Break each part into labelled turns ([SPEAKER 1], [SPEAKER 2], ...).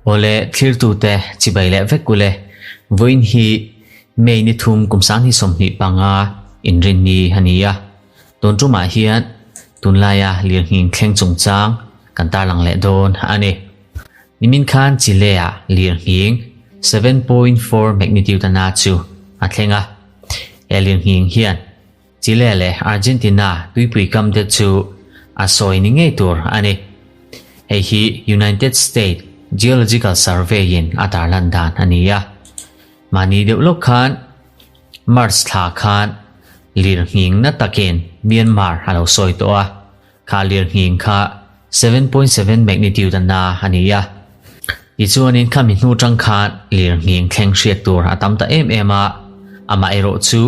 [SPEAKER 1] Awle thlirtute chibai leh vek ule, vawiin hi May ni thum kum sanghnih 25 inrinni a ni a, tun tumah hian tunlaia lirnghing thleng chungchang kan tarlang leh dawn a ni. Nimin khan Chile-ah lirnghing 7.4 magnitude a na chu a thleng a, he lirnghing hian Chile leh Argentina tuipui kam te chu a sawi ni ngei tur a ni. Hei hi United State Geological Survey in a tarlan dan a ni a. Mahni deuh lawk khan March thla khan lirnghing na takin Myanmar a lo sawi tawh a. Kha lirnghing kha 7.7 magnitude a na a ni a. Tichuanin khami hnu tang khan lirnghing thleng hriat tur a tam ta em em a, amaherawh chu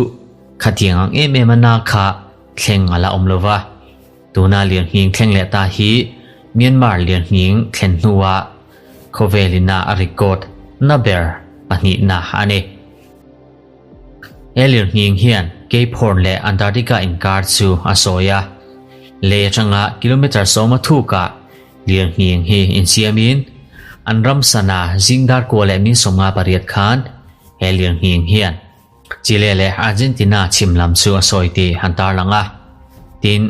[SPEAKER 1] khatiang ang em em a na kha thleng a la awm lo va. Tuna lirnghing thleng leh ta hi Myanmar lirnghing thlen hnua khawvelina a record na ber pahnihna a ni. He lirnghing hian Cape Horn leh Antarctica inkar chu a sawi a, lei atanga kilometre sawma thukah lirnghing hi insiamin an ram sana zingdar kua leh min 58 khan he lirnghing hian Chile leh Argentina chhim lam chu a sawi tih an tarlang a. Tin,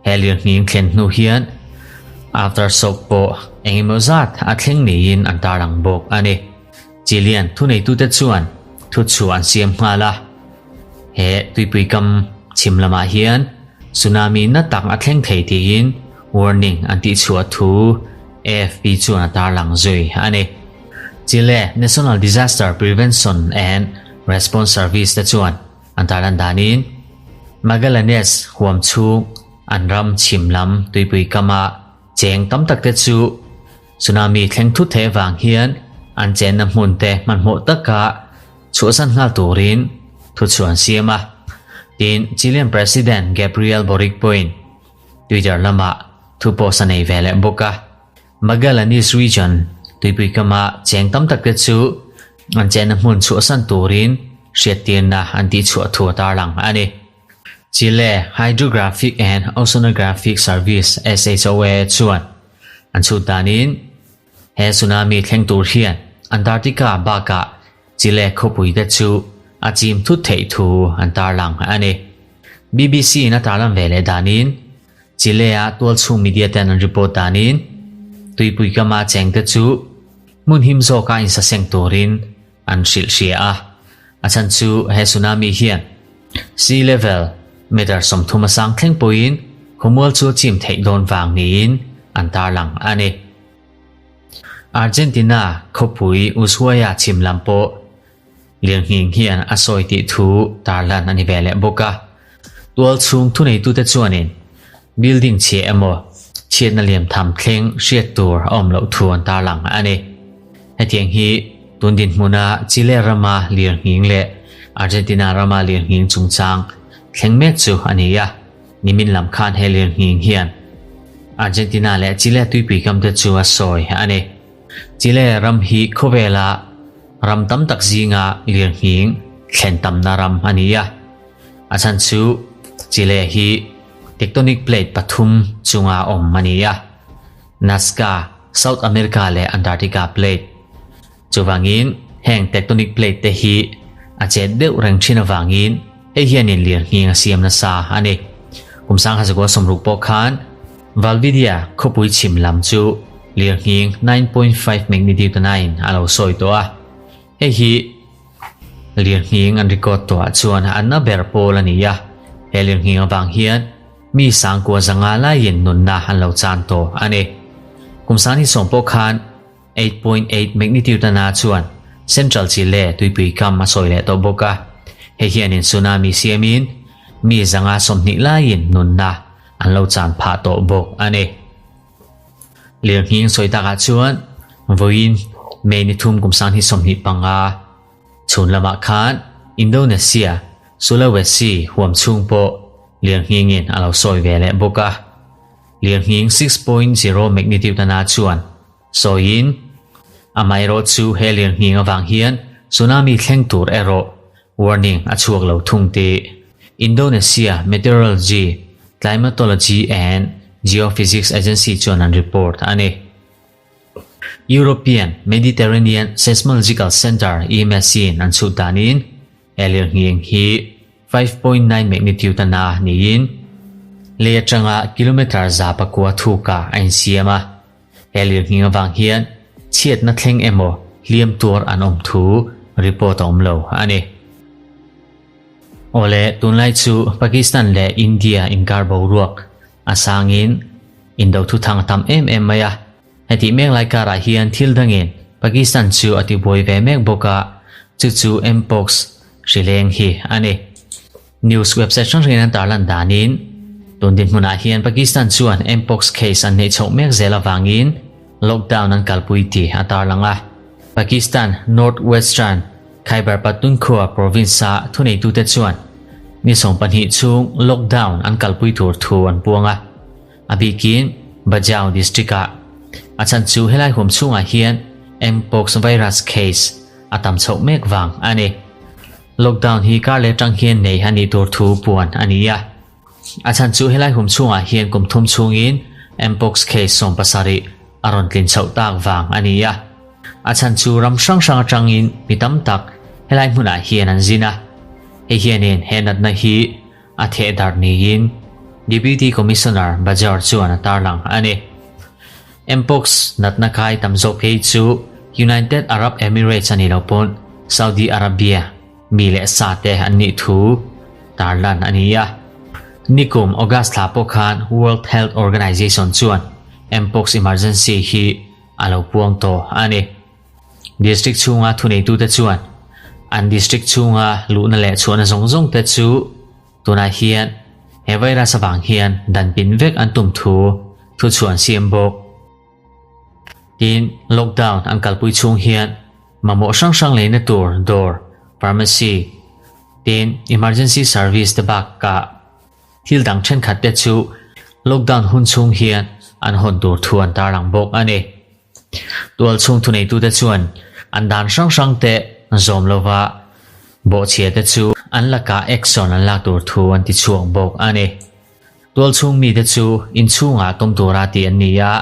[SPEAKER 1] he lirnghing thlen hnu hian aftershock pawh engemaw zat a thleng niin an tarlang bawk a ni. Chilean thuneitute chuan thuchhuah an siam nghal a, he tuipui kam chhim lamah hian tsunami na tak a thleng thei tiin warning an tihchhuah thu AFP chuan a tarlang zui a ni. Chile National Disaster Prevention and Response Service te chuan an tarlan danin Magallanes huam chhung an ram chhim lam tuipui kama cheng tam tak te chu Tsunami thleng thut theih avang hian an chenna hmun te hmanhmawh taka chhuahsan nghal turin thuchhuah an siam a. Tin, Chilean President Gabriel Boric pawhin Twitter lamah thu post a nei ve leh bawk a. Magallanes Region tuipui kama cheng tam tak te chu an chenna hmun chhuahsan turin hriattirna an tihchhuah thu a tarlang a ni. Chile Hydrographic and Oceanographic Service, SHOA, chuan an chhut danin he tsunami thleng tur hian Antarctica bakah Chile khawpui te chu a chim thut theih thu an tarlang a ni. BBC in a tarlan ve leh danin Chile-a tualchhung media ten an report danin tuipui kama cheng te chu hmun him zawka insaseng turin an hrilh hria a, a chhan chu he tsunami hian sea level meter 30 a sang thleng pawhin khawmual chu a chim theih dawn vang niin an tarlang a ni. Argentina khawpui Ushuaia chhim lam pawh lirnghing hian a sawi tih thu tarlan a ni ve leh bawk a, tual chhung thuneitute chuanin building chhia emaw chhiatna liam tham thleng hriat tur a awm loh thu an tarlang a ni. Hetiang hi tun dinhmuna Chile rama lirnghing leh Argentina rama lirnghing chungchang thleng mek chu a ni a, nimin lam khan he lirnghing hian Argentina leh Chile tuipui kam te chu a sawi a ni. Chile ram hi khawvela ram tam tak zinga lirnghing thlen tamna ram a ni a, a chhan chu Chile hi tectonic plate pathum chunga awm a ni a, Nazca, South America leh Antarctica plate. Chuvangin heng tectonic plate te hi a chet deuh reng thin avangin hei hianin lirnghing a siam nasa a ni. Kum 1960 pawh khan Valdivia khawpui chhim lam chu lirnghing 9.5 magnitude 9 a lo sawi tawh a, hei hi lirnghing an record tawhah chuan an na ber pawl a ni a, he lirnghing avang hian mi 95 laiin nunna an lo chan tawh a ni. Kum 2010 pawh khan 8.8 magnitude a na chuan Central Chile tuipui kam a sawi leh tawh bawk a, hei hianin tsunami siamin mi 120 laiin nunna an lo chan phah tawh bawk a ni. Lirnghing sawi takah chuan vawiin May ni thum kum 2025 chhun lamah khan Indonesia Sulawesi huam chhung pawh lirnghingin a lo sawi ve leh bawk a. Lirnghing 6.0 magnitude a na chuan sawiin amaherawh chu he lirnghing avang hian tsunami thleng tur erawh warning a chhuak lo thung tih Indonesia Meteorology, Climatology and Geophysics Agency chuan an report a ni. European Mediterranean Seismological Centre, EMSC, in an chhut danin he lirnghing hi 5.9 magnitude a na niin lei atanga kilometre 109 thukah a insiam a. He lirnghing avang hian chhiatna thleng emaw hliam tuar an awm thu report a awm lo a ni. Awle, tunlai chu Pakistan leh India inkar boruak a sangin indo thuthang a tam em em mai a. Hetih mek lai karah hian thil dangin Pakistan chu a tibuai ve mek bawk a, chu chu Mpox hrileng hi a ni. News website hrang hrangin an tarlan danin tun dinhmunah hian Pakistan chuan Mpox case an neih chhoh mek zel avangin lockdown an kalpui tih a tarlang a. Pakistan North Western Khyber Pakhtunkhwa province-a thuneitute chuan ni 12 chhung lockdown an kalpui tur thu an puang a. A bikin Bajau district-ah a chhan chu helai huam chhungah hian Mpox virus case a tam chhoh mek vang a ni. Lockdown hi kar leh tang hian nei a nih tur thu puan a ni a. A chhan chu helai huam chhungah hian kum thum chhungin Mpox case 70 a rawn tlin chhoh tak vang a ni a. A chhan chu ram hrang hrang atangin mi tam tak helai hmunah hian an zin a. Hei hianin he natna hi a theh darh niin Deputy Commissioner Bajar chuan a tarlang a ni. Mpox natna kai tam zawk phei chu United Arab Emirates a nih loh pawn Saudi Arabia mi leh sa te an nih thu tarlan a ni a. Nikum August thla pawh khan World Health Organization chuan Mpox emergency hi a lo puang tawh a ni. District chhunga thuneitute chuan an district chhunga luhna leh chhuahna zawng zawng te chu tunah hian he virus avang hian dan pin vek an tum thu thuchhuah an siam bawk. Tin, lockdown an kalpui chhung hian mamawh hrang hrang leina tur dawr, pharmacy, tin emergency service te bakah Thil dang thenkhat te chu lockdown hun chhung hian an hawn tur thu an tarlang bawk a ni. Tual chhung thuneitute chuan an dan hrang hrang te zawm lova bawhchhia te chu an lakah action an lak tur thu an ti chhuak bawk a ni. Tual chhung mite chu inchhungah tum tura tih an ni a,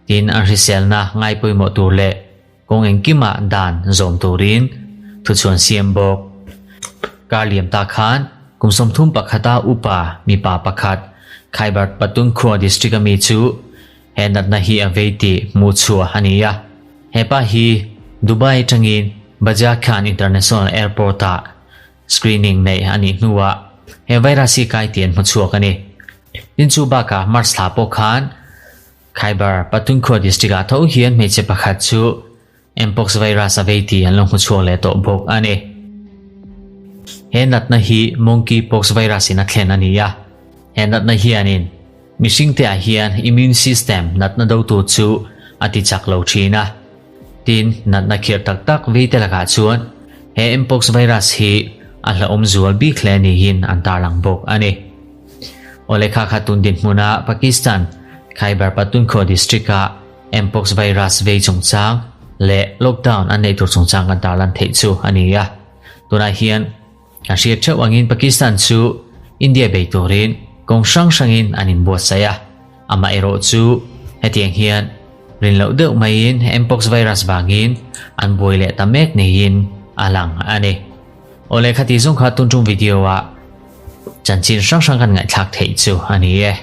[SPEAKER 1] tin an hriselna ngai pawimawh tur leh Kawng engkimah dan zawm turin thuchhuan siam bawk. Kar liam ta khan kum 31 a upa mipa pakhat Khyber Pakhtunkhwa district a mi chu he natna hi a vei tih hmuh chhuah a ni a. He pa hi Dubai atangin Baja Khan International Airport ah screening neih a nih hnuah he virus hi kai tih an hmu chhuak a ni. Tin chu bakah March thla pawh khan Khyber Pakhtunkhwa district ah tho hian hmeichhe pakhat chu Mpox virus a vei tih an lo hmu chhuak leh tawh bawk a ni. He natna hi Monkeypox virus in a thlen a ni a, he natna hianin mihring te ah hian immune system natna dotu chu a ti chak lo thin a. Tin, natna khirh tak tak vei te lakah chuan he Mpox virus hi a hlauhawm zual bik hle niin an tarlang bawk a ni. Awle kha kha tun dinhmuna Pakistan Khyber Pakhtunkhwa district-a Mpox virus vei chungchang leh lockdown an neih tur chungchang kan tarlan theih chu a ni a. Tunah hian kan hriat theuh angin Pakistan chu India bei turin kawng hrang hrangin an inbuatsaih a. Amaherawh chu hetiang hian rin loh deuh maiin Mpox virus vangin an buai leh ta mek niin a lang a ni. Awle khati zawng kha tun tum video-ah chanchin hrang hrang kan ngaihthlak theih chu a ni e.